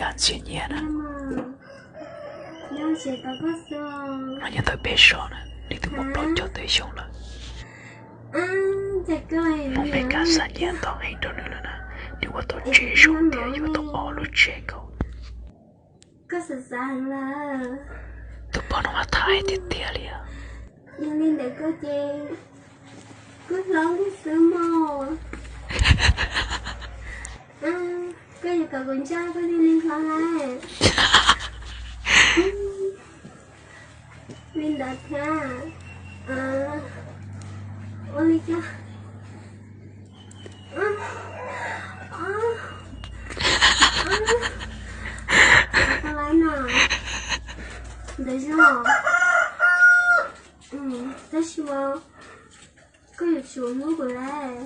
Ntxim nyiam na. Nyob ntawm peb zos na, nws twb muaj plaub caug tawm xyoo lawm. Peb kab xav nyiam ntau heev rau nws lawm na, nws ua tau tsev zoo thiab yuav tau ob lub tsev nkaus. Tus poj no mas tham tiag tiag li. Yog li ntawd koj ces kuj hlob kuj xwb mog. Koj yuav kom kuv ntsaj koj li li hlob lawm. Li ntawd thiab. Ua li cas? Tau lawm no. Ntawd zoo. Tab sis mas koj yuav tsum hlub kuv lawm.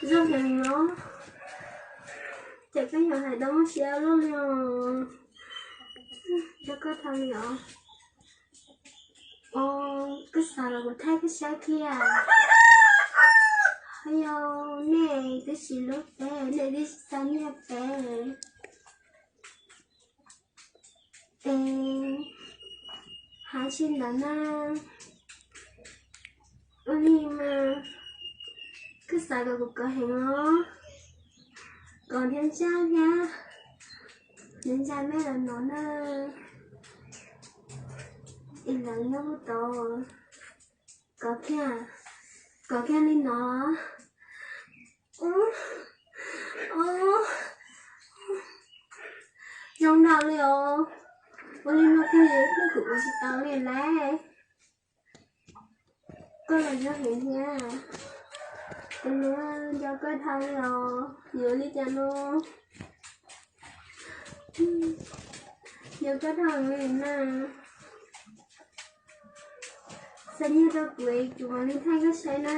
Zoo heev no. Ces koj yuav hais tau muaj siab luaj li os. Yog koj tau li os. Koj xav los kuv thaij koj saib thiab. Yog nej twb tsis hlub peb, nej twb tsis xav nyiam peb, es hais tsis ntawd na. Ua li mas koj xav kom kuv kov heev los, kov thiab ntsaj thiab, nws ntshai nej los no na. Es lawv nyob puag tod, kov kiag, kov kiag li no. Zoo nraug li os. Ua li no koj yuav hlub kuv ua tsis tau li lauj. Koj los zoo heev thiab. Kuv nco koj dhau li os, yuav li cas no? Nco koj dhau li na. Xa nyiaj rau kuv es kuv mam li thaij koj saib na.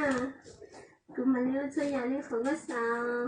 Kuv mam li ua txhua yam li qhov koj xav.